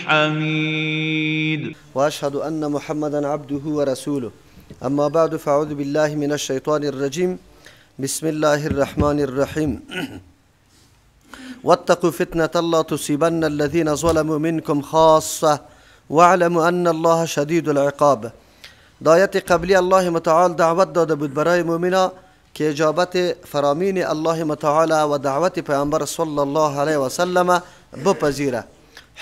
الحميد. وأشهد أن محمدا عبده ورسوله. أما بعد، فأعوذ بالله من الشيطان الرجيم. بسم الله الرحمن الرحيم. واتقوا فتنة لا تصيبن الذين ظلموا منكم خاصة واعلموا أن الله شدید العقاب. در آیت قبلی الله متعال دعوت داده بود برای مؤمنا که اجابت فرامین الله متعال و دعوت پیامبر صلی الله علیه و سلم بپذیره.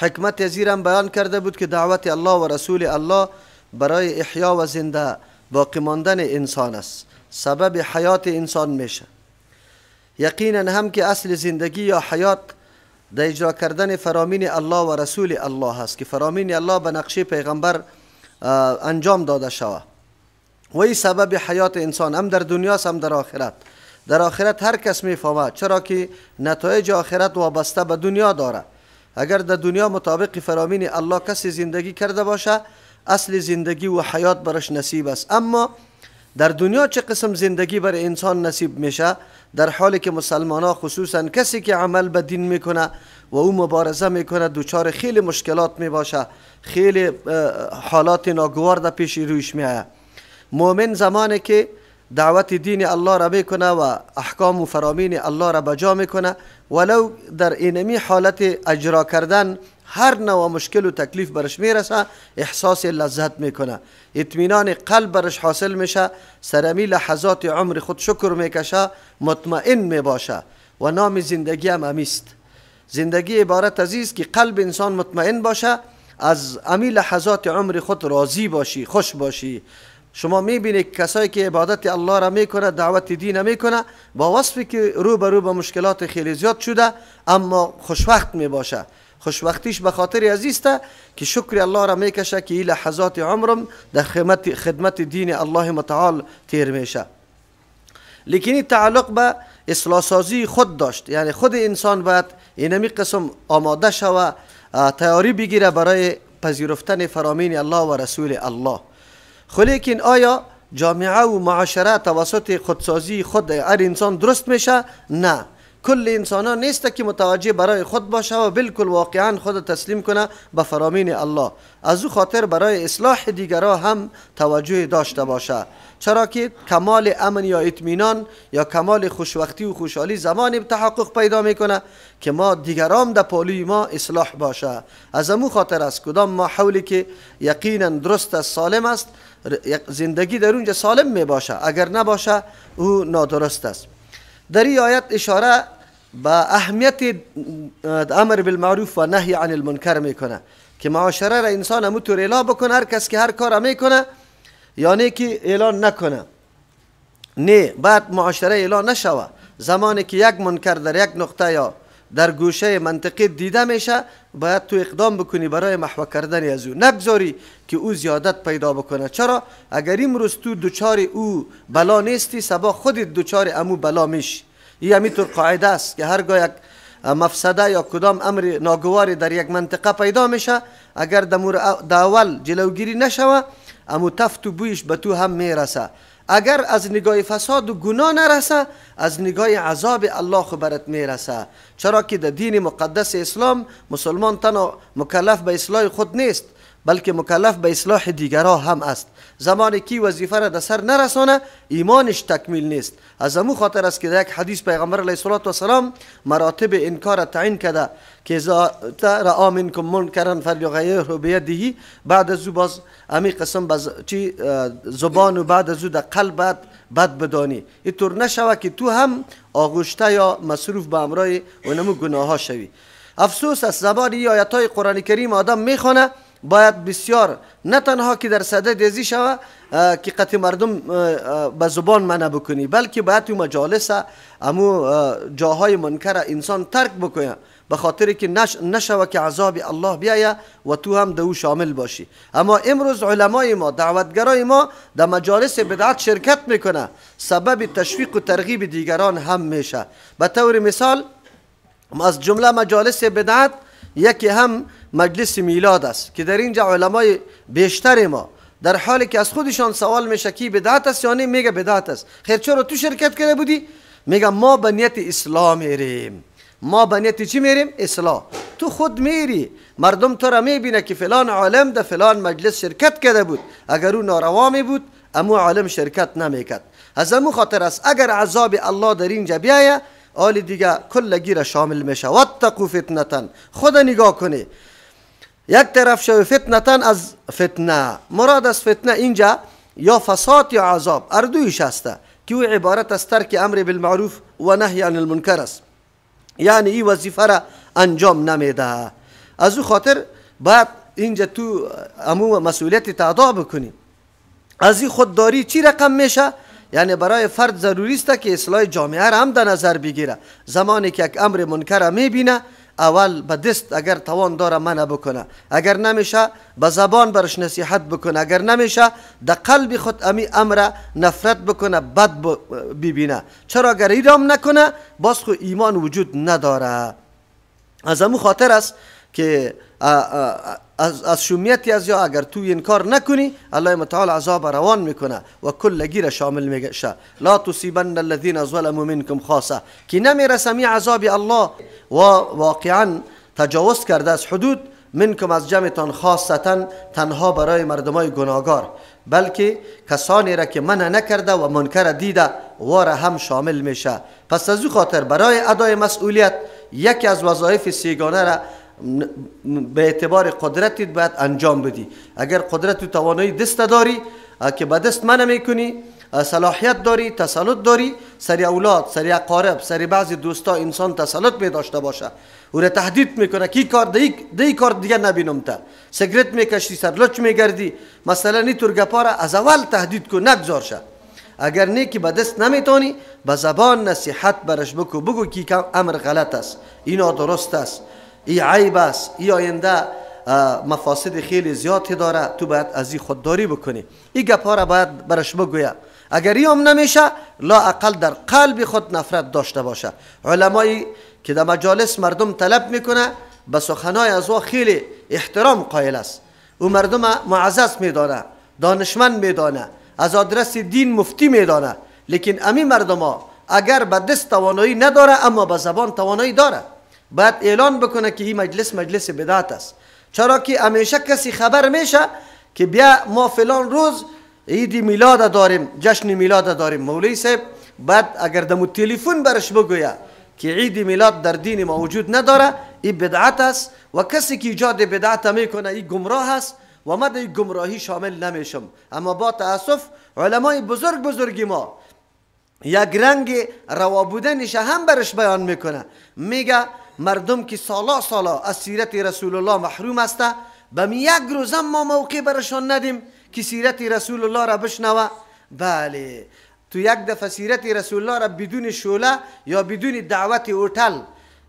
حکمت زیرم بیان کرده بود که دعوت الله و رسول الله برای احیا و زنده باقی ماندن انسان است، سبب حیات انسان میشه. یقینا هم که اصل زندگی یا حیات در اجرا کردن فرامین الله و رسول الله است که فرامین الله به نقشه پیغمبر انجام داده شود و این سبب حیات انسان هم در دنیا هم در آخرت. در آخرت هر کس میفهمد، چرا که نتایج آخرت وابسته به دنیا داره. اگر در دنیا مطابق فرامین الله کسی زندگی کرده باشه، اصل زندگی و حیات برش نصیب است. اما در دنیا چه قسم زندگی بر انسان نصیب میشه؟ در حالی که مسلمان ها خصوصا کسی که عمل به دین میکنه و او مبارزه میکنه دچار خیلی مشکلات میباشه، خیلی حالات ناگوار در پیش رویش میآید. مؤمن زمانی که دعوت دین الله را میکنه و احکام و فرامین الله را بجا میکنه، ولو در اینمی حالت اجرا کردن هر نوع مشکل و تکلیف برش میرسه، احساس لذت میکنه، اطمینان قلب برش حاصل میشه، سرمی لحظات عمر خود شکر میکشه، مطمئن میباشه و نام زندگی هم امیست. زندگی عبارت از که قلب انسان مطمئن باشه، از امی لحظات عمر خود راضی باشی، خوش باشی. شما میبینید کسایی که عبادت الله را میکنه، دعوت دین میکنه، با وصفی که رو به رو به مشکلات خیلی زیاد شده، اما خوشوقت میباشه. خوشوقتیش به خاطر عزیزته که شکر الله را میکشه که این لحظات عمرم در خدمت دین الله متعال تیر میشه. لیکن این تعلق به اصلاح سازی خود داشت، یعنی خود انسان باید اینمی قسم آماده شوه، تیاری بگیره برای پذیرفتن فرامین الله و رسول الله. لیکن آیا جامعه و معاشره توسط خودسازی خود هر انسان درست میشه؟ نه، کل انسان ها نیست که متوجه برای خود باشه و بالکل واقعا خود تسلیم کنه به فرامین الله. از او خاطر برای اصلاح دیگرها هم توجه داشته باشه، چرا که کمال امن یا اطمینان یا کمال خوشوقتی و خوشحالی زمانی تحقق پیدا میکنه که ما دیگرام در پالوی ما اصلاح باشه. از امو خاطر است کدام ما حولی که یقینا درست است، سالم است، زندگی در اونجا سالم می باشه، اگر نباشه او نادرست است. در این آیت اشاره به اهمیت امر بالمعروف و نهی عن المنکر میکنه که معاشره را انسان همونطور اعلان بکنه، هر کس که هر کار میکنه یعنی که اعلان نکنه، نه، بعد معاشره اعلان نشوه. زمانی که یک منکر در یک نقطه یا در گوشه منطقه دیده میشه، باید تو اقدام بکنی برای محو کردن از او، نگذاری که او زیادت پیدا بکنه. چرا؟ اگر امروز تو دچار او بلا نیستی، صبا خودت دچار امو بلا میشی. این همینطور قاعده است که هرگاه یک مفسده یا کدام امر ناگواری در یک منطقه پیدا میشه، اگر در اول جلوگیری نشوه، امو تفت و بویش به تو هم میرسه. اگر از نگاه فساد و گناه نرسه، از نگاه عذاب الله خبرت میرسه. چرا که در دین مقدس اسلام مسلمان تنها مکلف به اصلاح خود نیست، بلکه مکلف به اصلاح دیگرها هم است. زمانی که وظیفه را در سر نرسانه، ایمانش تکمیل نیست. از امو خاطر است که در یک حدیث پیغمبر علیه الصلاة والسلام مراتب انکار تعیین کرده که اذا رآ منکم منکرا فلیغیره بیده. بعد از او باز امی قسم باز چی زبان و بعد از او در قلب بد بدانی. اینطور نشوه که تو هم آغشته یا مصروف به امرای اونمو گناه ها شوی. افسوس از زبان این آیت های قرآن کریم آدم میخوانه، باید بسیار نه تنها که در صدد ازی شوه که قطع مردم به زبان منع بکنی، بلکه باید تو مجالس امو جاهای منکر انسان ترک بکنه، به خاطر که نشوه که عذاب الله بیایه و تو هم دو شامل باشی. اما امروز علمای ما، دعوتگرای ما در مجالس بدعت شرکت میکنه، سبب تشویق و ترغیب دیگران هم میشه. به طور مثال از جمله مجالس بدعت یکی هم مجلس میلاد است که در اینجا علمای بیشتر ما در حالی که از خودشان سوال میشه کی بدعت است یا نه، میگه بدعت است. خیر چرا تو شرکت کرده بودی؟ میگه ما به نیت اسلام میریم، ما به نیت چی میریم؟ اصلاح. تو خود میری، مردم تو را میبینه که فلان عالم در فلان مجلس شرکت کرده بود، اگر او ناروا می بود امو عالم شرکت نمیکرد. از امو خاطر است اگر عذاب الله در اینجا بیایه آل دیگه کلگی را شامل میشه. واتقوا فتنة، خود نگاه کنی یک طرف شو فتنة از فتنه، مراد از فتنه اینجا یا فساد یا عذاب، اردویش هسته که او عبارت از ترک امر بالمعروف و نهی عن المنکر است، یعنی این وظیفه را انجام نمیده. از او خاطر باید اینجا تو امو مسئولیت تعدا بکنی. از این خودداری چی رقم میشه؟ یعنی برای فرد ضروری است که اصلاح جامعه را هم در نظر بگیره. زمانی که یک امر منکر میبینه اول به دست اگر توان داره منع بکنه، اگر نمیشه به زبان برش نصیحت بکنه، اگر نمیشه در قلب خود امی امر نفرت بکنه، بد ببینه. چرا اگر ایرام نکنه باز خو ایمان وجود نداره. از امو خاطر است که از شومیتی از یا اگر تو این کار نکنی الله متعال عذاب روان میکنه و کلگی را شامل میشه. لا تصیبن الذین ظلموا منکم خاصه، که نمیرسمی عذاب الله و واقعا تجاوز کرده از حدود منکم از جمعتان خاصتا، تنها برای مردمای گناهگار، بلکه کسانی را که منع نکرده و منکر دیده واره هم شامل میشه. پس از او خاطر برای ادای مسئولیت یکی از وظایف سیگانه را به اعتبار قدرتت باید انجام بدی. اگر قدرت و توانایی دست داری که به دست منع میکنی، صلاحیت داری، تسلط داری، سری اولاد، سری اقارب، سری بعضی دوستا انسان تسلط می داشته باشه، او را تهدید میکنه که کار دی کار دیگه نبینم، تا سیگرت میکشی، سرلچ میگردی، مثلا اینطور گپا را از اول تهدید کن، نگذار شه. اگر نه که به دست نمیتونی به زبان نصیحت برش بکو، بگو که امر غلط است، اینا درست است، ای عیب است، ای آینده مفاسد خیلی زیادی داره، تو باید از این خودداری بکنی. این گپ ها را باید برش بگویه. اگر ای هم نمیشه لا اقل در قلب خود نفرت داشته باشه. علمایی که در مجالس مردم طلب میکنه به سخنای از او خیلی احترام قائل است، او مردم معزز میدانه، دانشمند میدانه، از آدرس دین مفتی میدانه، لیکن امی مردم ها اگر به دست توانایی نداره اما به زبان توانایی داره، باید اعلان بکنه که این مجلس مجلس بدعت است. چرا که همیشه کسی خبر میشه که بیا ما فلان روز عید میلاد داریم، جشن میلاد داریم، مولوی صاحب بعد اگر دمو تلفن برش بگویه که عید میلاد در دین ما وجود نداره، این بدعت است و کسی که ایجاد بدعت میکنه این گمراه است و ما در گمراهی شامل نمیشم. اما با تاسف علمای بزرگ بزرگی ما یک رنگ روا بودنش هم برش بیان میکنه، میگه مردم که سالا سالا از سیرت رسول الله محروم است، به یک روز ما موقع برشان ندیم که سیرت رسول الله را بشنوه. بله، تو یک دفعه سیرت رسول الله را بدون شعله یا بدون دعوت هتل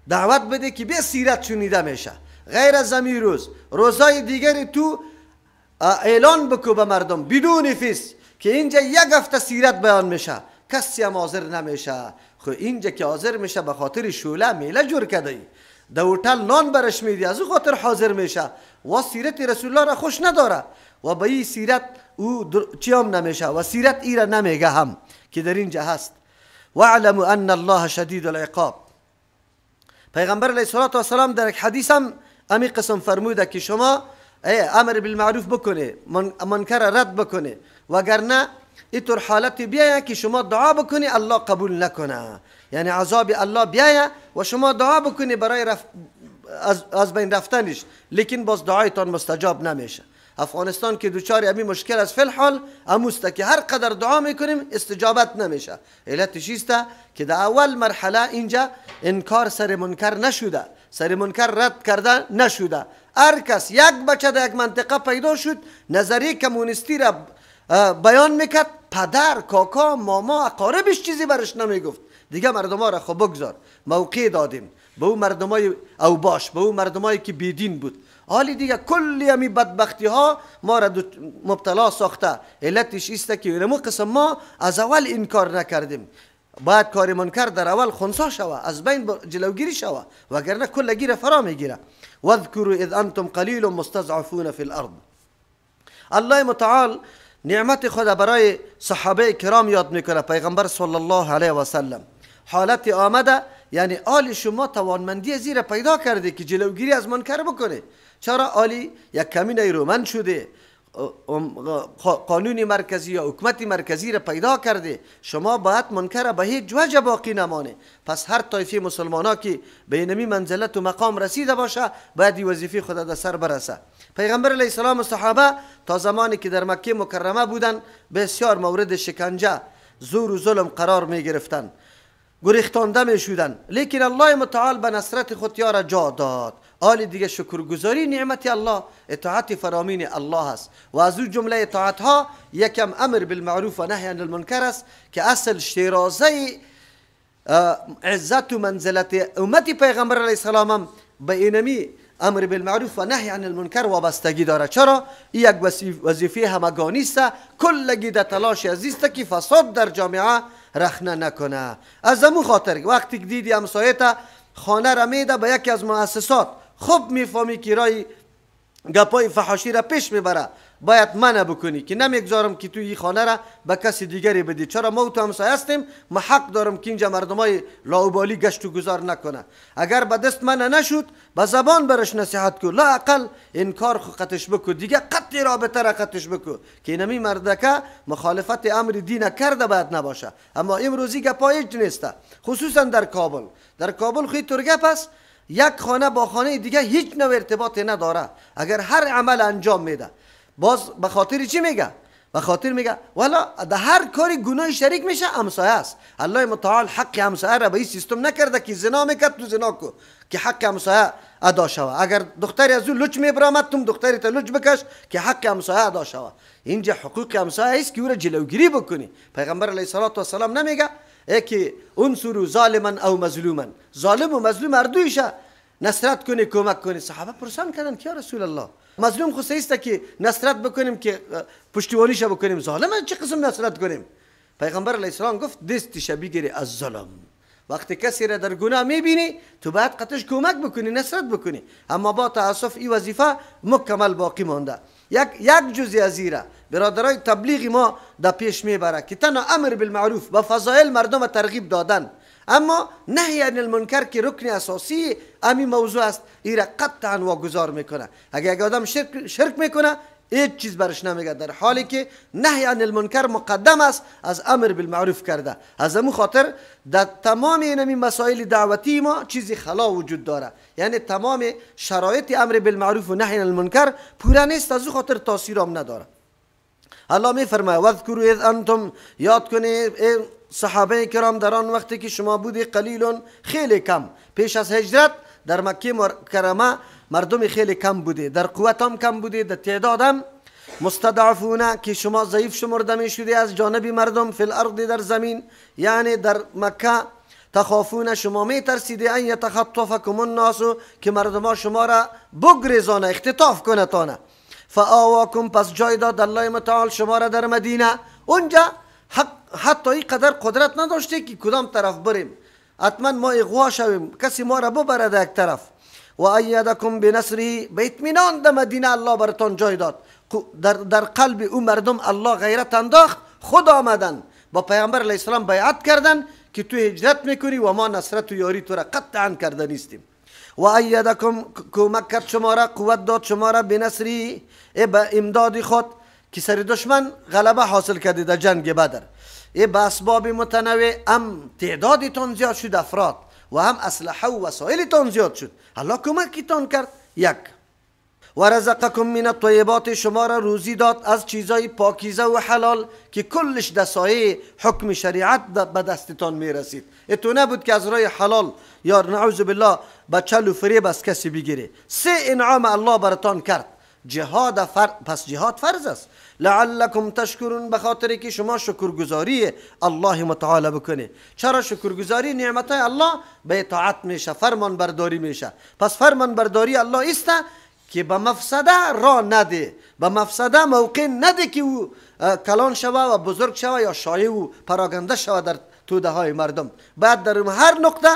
دعوت بده که به سیرت شنیده میشه. غیر از امی روز، روزای دیگری تو اعلان بکو به مردم بدون فیس که اینجا یک هفته سیرت بیان میشه، کسی هم حاضر نمیشه. خب اینجا که حاضر میشه به خاطر شعله میله جور کرده ای، در هتل نان برش میدی، از او خاطر حاضر میشه و سیرت رسول الله را خوش نداره و به این سیرت او چی هم نمیشه و سیرت ای را نمیگه هم که در اینجا هست. واعلموا ان الله شدید العقاب. پیغمبر علیه الصلاة والسلام در یک حدیث هم امی قسم فرموده که شما امر بالمعروف بکنه، منکر رد بکنه، وگرنه اینطور حالت بیایه که شما دعا بکنی الله قبول نکنه، یعنی عذاب الله بیایه و شما دعا بکنی برای از بین رفتنش، لیکن باز دعایتان مستجاب نمیشه. افغانستان که دوچار امی مشکل است فی الحال اموسته که هر قدر دعا میکنیم استجابت نمیشه. علتش ایسته که در اول مرحله اینجا انکار سر منکر نشده، سر منکر رد کرده نشده. هر کس یک بچه در یک منطقه پیدا شد نظریه کمونیستی را بیان میکرد، پدر، کاکا، ماما، اقاربش چیزی برش نمیگفت. دیگه مردم ها را خب بگذار، موقع دادیم به او مردمای اوباش، به او مردمایی که بیدین بود. حالی دیگه کلی همی بدبختی ها ما را مبتلا ساخته. علتش ایسته که اینمو قسم ما از اول انکار نکردیم. باید کار منکر در اول خنثی شوه، از بین جلوگیری شوه، وگرنه کلگی را فرا میگیره. واذکروا اذ انتم قلیل مستضعفون فی الارض. الله متعال نعمت خود برای صحابه کرام یاد میکنه. پیغمبر صلی الله علیه و سلم حالت آمده یعنی آل شما توانمندی زیر پیدا کرده که جلوگیری از منکر بکنه. چرا آلی یک کمی نیرومند شده، قانون مرکزی یا حکومت مرکزی را پیدا کرده، شما باید منکر به هیچ وجه باقی نمانه. پس هر طایفه مسلمان ها که به اینمی منزلت و مقام رسیده باشه باید این وظیفه خود در سر برسه. پیغمبر علیه السلام و صحابه تا زمانی که در مکه مکرمه بودن بسیار مورد شکنجه، زور و ظلم قرار می گرفتن، گریختانده می شدن، لیکن الله متعال به نصرت خود یارا جا داد. آل دیگه شکرگزاری نعمت الله، اطاعت فرامین الله است و از او جمله اطاعت ها یکم امر بالمعروف و نهی عن المنکر است که اصل شیرازه عزت و منزلت امت پیغمبر علیه السلام هم به اینمی امر بالمعروف و نهی عن المنکر وابستگی داره. چرا؟ این یک وظیفه همگانی است، کلگی در تلاش عزیز که فساد در جامعه رخنه نکنه. از امو خاطر وقتی که دیدی همسایه خانه را میده به یکی از مؤسسات، خوب میفهمی که رای گپای فحاشی را پیش میبره، باید منع بکنی که نمیگذارم که تو این خانه را به کسی دیگری بدی. چرا؟ ما تو همسایه هستیم، ما حق دارم که اینجا مردمای لاوبالی گشت و گذار نکنه. اگر به دست منع نشد به زبان برش نصیحت کو، لا اقل انکار خو قطش بکو، دیگه قطع رابطه را قطش بکو که اینمی مردکه مخالفت امر دین کرده باید نباشه. اما امروزی گپای هیچ نیسته، خصوصا در کابل. در کابل خیلی طور گپ است، یک خانه با خانه دیگه هیچ نوع ارتباط نداره. اگر هر عمل انجام میده باز به خاطر چی میگه؟ به خاطر میگه والا در هر کاری گناه شریک میشه همسایه است. الله متعال حق همسایه را به این سیستم نکرده که زنا میکرد تو زنا کو که حق همسایه ادا شوه. اگر دختری از او لچ میبرامد تم دختری تا لچ بکش که حق همسایه ادا شوه. اینجا حقوق همسایه است که او را جلوگیری بکنی. پیغمبر علیه الصلاة والسلام نمیگه ای که انصروا ظالما او مظلوما، ظالم و مظلوم هر دویشه نصرت کنی، کمک کنی. صحابه پرسان کردن که یا رسول الله مظلوم خو است که نصرت بکنیم که پشتیبانیش بکنیم، ظالم چه قسم نصرت کنیم؟ پیغمبر علیه السلام گفت دستش بگیری از ظلم. وقتی کسی را در گناه میبینی تو باید قطش کمک بکنی، نصرت بکنی. اما با تاسف این وظیفه مکمل باقی مانده. یک جزء از ایره برادرای تبلیغ ما در پیش میبره که تنها امر بالمعروف با فضایل مردم ترغیب دادن، اما نهی عن المنکر که رکن اساسی امی موضوع است ایره قطعا واگذار میکنه. اگه یک آدم شرک میکنه هیچ چیز برش نمیگه، در حالی که نهی عن المنکر مقدم است از امر بالمعروف کرده. از امو خاطر در تمام اینمی مسائل دعوتی ما چیزی خلا وجود داره، یعنی تمام شرایط امر بالمعروف و نهی عن المنکر پورا نیست، از او خاطر تاثیر هم نداره. الله میفرماید واذکروا اذ انتم، یاد کنید صحابه کرام در آن وقتی که شما بودی قلیل، خیلی کم. پیش از هجرت در مکه مکرمه مردم خیلی کم بوده، در قوت هم کم بوده، در تعداد هم مستضعفون که شما ضعیف شمرده می شده از جانب مردم، فی الارض در زمین، یعنی در مکه، تخافون شما می ترسیده ان یتخطفکم الناس که مردم ها شما را بگریزانه، اختطاف کنه تانه. فآواکم پس جای داد الله متعال شما را در مدینه. اونجا حتی این قدر قدرت نداشته که کدام طرف بریم، حتما ما اغوا شویم، کسی ما را ببرد یک طرف. و ایدکم بنصره، به اطمینان در مدینه الله براتان جای داد. در قلب او مردم الله غیرت انداخت، خود آمدن با پیامبر علیه السلام بیعت کردن که تو هجرت میکنی و ما نصرت و یاری تو را قطعا کرده نیستیم. و ایدکم کمک کرد شما را، قوت داد شما را، بنصره به امداد خود که سر دشمن غلبه حاصل کرده در جنگ بدر. ای به اسباب متنوع هم تعدادتان زیاد شد افراد و هم اسلحه و وسایلتان زیاد شد، الله کمکتان کرد. یک و رزقکم من الطیبات، شما را روزی داد از چیزای پاکیزه و حلال که کلش در سایه حکم شریعت به دستتان میرسید. اتو نبود که از رای حلال یا نعوذ بالله به چل و فریب از کسی بگیره. سه انعام الله براتان کرد. جهاد پس جهاد فرض است. لعلکم تشکرون، به خاطر که شما شکرگزاری الله متعال بکنه. چرا شکرگزاری نعمت الله به اطاعت میشه، فرمان برداری میشه. پس فرمان برداری الله است که به مفسده را نده، به مفسده موقع نده که او کلان شوه و بزرگ شوه یا شایع و پراگنده شوه در توده های مردم. بعد در هر نقطه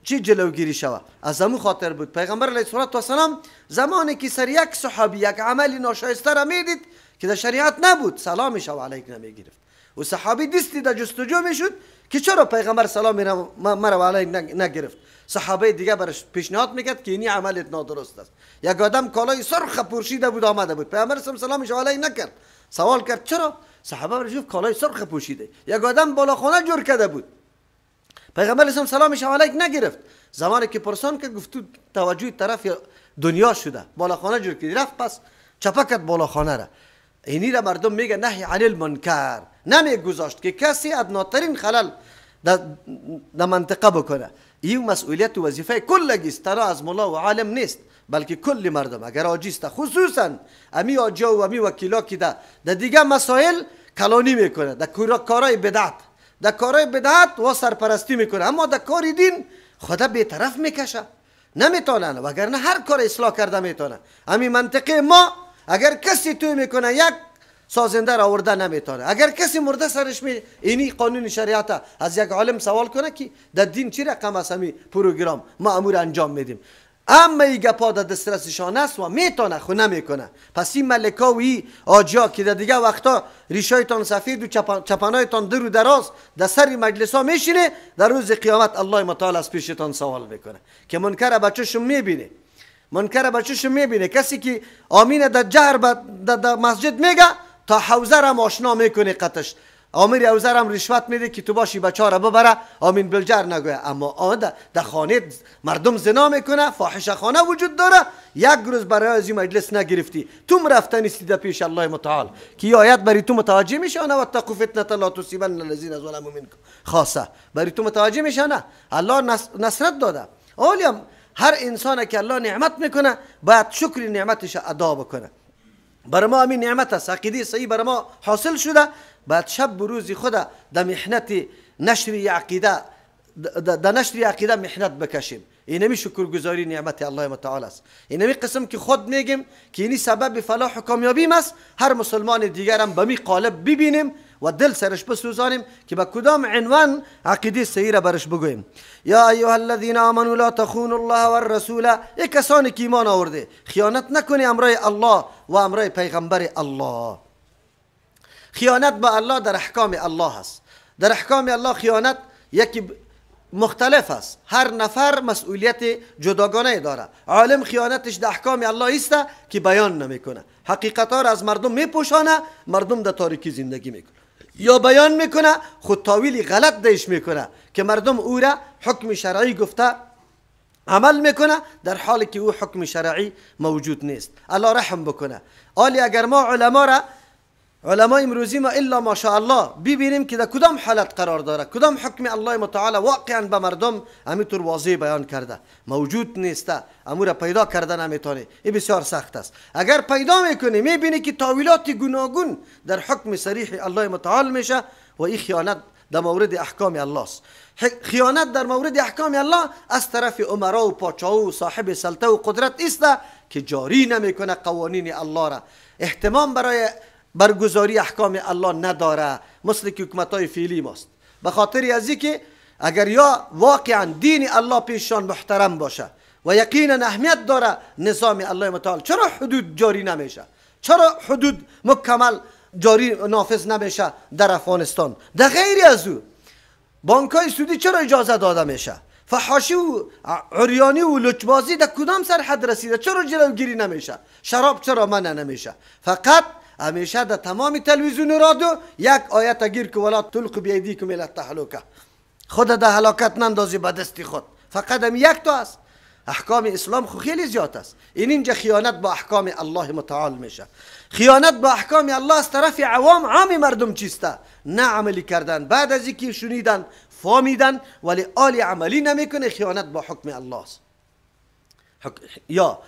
چی جلوگیری شوه. از همون خاطر بود پیغمبر علیه الصلاة والسلام زمانی که سر یک صحابی یک عمل ناشایسته را میدید که در شریعت نبود، سلامش و علیک نمیگرفت و صحابی دستی در جستجو میشد که چرا پیغمبر سلام مرا علیک نگرفت. صحابه دیگه برش پیشنهاد میکرد که اینی عملت نادرست است. یک آدم کالای سرخ پوشیده بود آمده بود، پیغمبر سلامش علیک نکرد. سوال کرد چرا؟ صحابه برش گفت کالای سرخ پوشیده. یک آدم بالاخانه جور کرده بود، پیغمبر سلامش علیک نگرفت. زمانی که پرسان کرد گفت تو توجه طرف دنیا شده، بالاخانه جور کرد، رفت پس چپه کرد بالاخانه را. اینی را مردم میگه نهی عن المنکر، نمیگذاشت که کسی ادناترین خلل در منطقه بکنه. این مسئولیت و وظیفه کلگی است، تنها از ملا و عالم نیست، بلکه کل مردم اگر عاجز، خصوصا امی آجا و امی وکیلا که در دیگه مسائل کلانی میکنه، در کارهای بدعت، در کارهای بدعت و سرپرستی میکنه، اما در کار دین خدا بیطرف میکشه، نمیتونن، وگرنه هر کار اصلاح کرده میتونه. امی منطقه ما اگر کسی توی میکنه یک سازنده را آورده نمیتونه، اگر کسی مرده سرش می، اینی قانون شریعت. از یک عالم سوال کنه که در دین چی رقم است همی پروگرام ما امور انجام میدیم، اما این گپا در دسترسشان است و میتونه خو نمیکنه. پس این ملکا و این آجیا که در دیگه وقتا ریشایتان سفید و چپنایتان در و دراز در سر مجلس ها میشینه، در روز قیامت الله متعال از پیشتان سوال میکنه که منکر بچه‌شون میبینه، منکر بچه‌شون میبینه. کسی که آمین در جهر در مسجد میگه تا حوزه را آشنا میکنه قطش، آمیر حوزه را رشوت میده که تو باشی بچه را ببره، آمین بالجهر نگویه. اما آن در خانه مردم زنا میکنه، فاحشه خانه وجود داره، یک روز برای از این مجلس نگرفتی، تو رفته نیستی در پیش الله متعال که آیت برای تو متوجه میشه نه واتقوا فتنة لا تصیبن الذین ظلموا منکم خاصه، برای تو متوجه میشه نه. الله نصرت داده. اولیم هر انسان که الله نعمت میکنه باید شکر نعمتش ادا بکنه. برای ما همین نعمت است، عقیده صحیح برای ما حاصل شده، باید شب و روز خود در محنت نشر عقیده، در نشر عقیده محنت بکشیم. اینمی شکرگزاری نعمت الله متعال است. اینمی قسم که خود میگیم که اینی سبب فلاح و کامیابیم است، هر مسلمان دیگرم به می قالب ببینیم و دل سرش بسوزانیم که به کدام عنوان عقیده صحیح را برش بگوییم. یا ایها الذین آمنوا لا تخونوا الله والرسول، ای کسانی که ایمان آورده خیانت نکنی امرای الله و امرای پیغمبر الله. خیانت به الله در احکام الله است. در احکام الله خیانت یکی مختلف است، هر نفر مسئولیت جداگانه داره. عالم خیانتش در احکام الله است که بیان نمیکنه، حقیقت ها را از مردم میپوشانه، مردم در تاریکی زندگی میکنه، یا بیان میکنه خود تاویلی غلط دیش میکنه که مردم او را حکم شرعی گفته عمل میکنه، در حالی که او حکم شرعی موجود نیست. الله رحم بکنه. آلی اگر ما علما را، علمای امروزی ما الا ماشاءالله ببینیم که در کدام حالت قرار داره، کدام حکم الله متعال واقعا به مردم همینطور واضح بیان کرده موجود نیسته، امور پیدا کرده نمیتونه، این بسیار سخت است. اگر پیدا میکنی میبینی که تاویلات گوناگون در حکم صریح الله متعال میشه و این خیانت در مورد احکام الله است. خیانت در مورد احکام الله از طرف امرا و پاچا و صاحب سلطه و قدرت است که جاری نمیکنه قوانین الله را، اهتمام برای برگزاری احکام الله نداره، مثل که حکومت‌های فعلی ماست. به خاطر از اینکه اگر یا واقعا دین الله پیششان محترم باشه و یقینا اهمیت داره نظام الله متعال، چرا حدود جاری نمیشه؟ چرا حدود مکمل جاری نافذ نمیشه در افغانستان؟ در غیر از او بانک‌های سودی چرا اجازه داده میشه؟ فحاشی و عریانی و لچبازی در کدام سرحد رسیده؟ چرا جلوگیری نمیشه؟ شراب چرا منع نمیشه؟ فقط همیشه در تمام تلویزیون و رادیو یک آیت گیر که ولا تلقوا بایدیکم الی التهلکه، خود در هلاکت نندازی به دستی خود، فقط هم یک تا است. احکام اسلام خو خیلی زیاد است. این اینجا خیانت با احکام الله متعال میشه. خیانت با احکام الله از طرف عوام، عام مردم چیسته؟ نه عملی کردن، بعد از اینکه شنیدن فهمیدن ولی آلی عملی نمیکنه، خیانت با حکم الله است. یا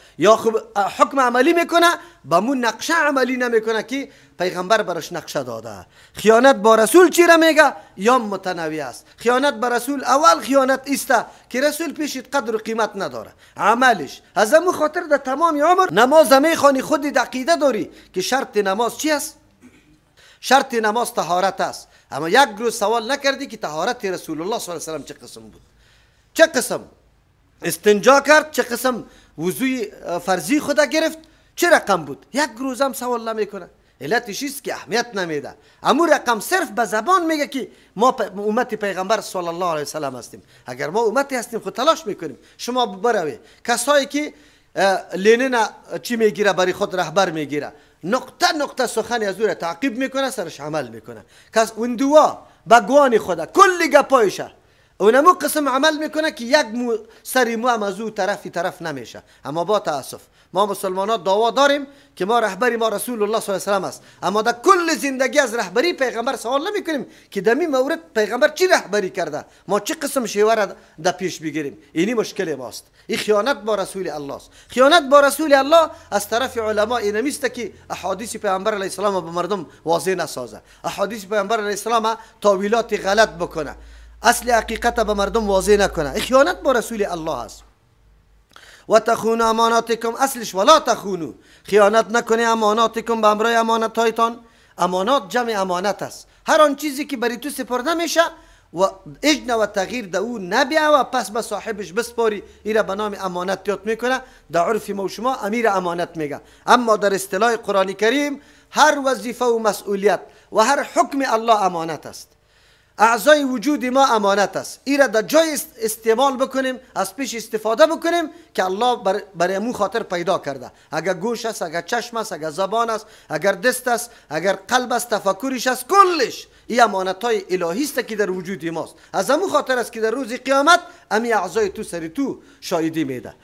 حکم عملی میکنه با مون نقشه عملی نمیکنه که پیغمبر براش نقشه داده. خیانت با رسول چی را میگه؟ یا متنوع است. خیانت با رسول اول خیانت است که رسول پیشت قدر و قیمت نداره عملش، از امو خاطر در تمام عمر نماز میخوانی، خود عقیده داری که شرط نماز چی است؟ شرط نماز طهارت است، اما یک روز سوال نکردی که طهارت رسول الله صلی الله علیه و سلم چه قسم بود، چه قسم استنجا کرد، چه قسم وضوی فرضی خدا گرفت، چه رقم بود؟ یک روزم سوال نمیکنه. علتش است که اهمیت نمیده. امو رقم صرف به زبان میگه که ما امت پیغمبر صلی الله علیه وسلم هستیم. اگر ما امتی هستیم خود تلاش میکنیم. شما بروی کسایی که لنین چی میگیره، برای خود رهبر میگیره، نقطه نقطه سخن از او را تعقیب میکنه، سرش عمل میکنه. کس اون دوا بگوان خدا کلی گپایشه اونمو قسم عمل میکنه که یک مو سری مو هم از او طرفی طرف نمیشه. اما با تاسف ما مسلمان ها دعوا داریم که ما رهبری ما رسول الله صلی الله علیه و سلم است، اما در کل زندگی از رهبری پیغمبر سوال نمیکنیم که در این مورد پیغمبر چی رهبری کرده، ما چه قسم شیوه را در پیش بگیریم. اینی مشکل ماست. این خیانت با رسول الله است. خیانت با رسول الله از طرف علما اینمیست که احادیث پیغمبر علیه السلام به مردم واضح نسازه، احادیث پیغمبر علیه السلام تاویلات غلط بکنه، اصل حقیقت به مردم واضح نکنه. خیانت با رسول الله است. و تخونوا اماناتکم، اصلش ولا تخونوا، خیانت نکنه اماناتکم به امرای امانت هایتان. امانات جمع امانت است، هر آن چیزی که بری تو سپرده میشه و اجنه و تغییر در او نبیه و پس به صاحبش بسپاری، ایره به نام امانت یاد میکنه. در عرف ما و شما امیر امانت میگه. اما در اصطلاح قرآن کریم هر وظیفه و مسئولیت و هر حکم الله امانت است. اعضای وجود ما امانت است. ایره در جای استعمال بکنیم، از پیش استفاده بکنیم که الله برای مو خاطر پیدا کرده. اگر گوش است، اگر چشم است، اگر زبان است، اگر دست است، اگر قلب است، تفکرش است، کلش این امانت های الهی است که در وجود ماست. از امو خاطر است که در روز قیامت امی اعضای تو سری تو شاهدی میده.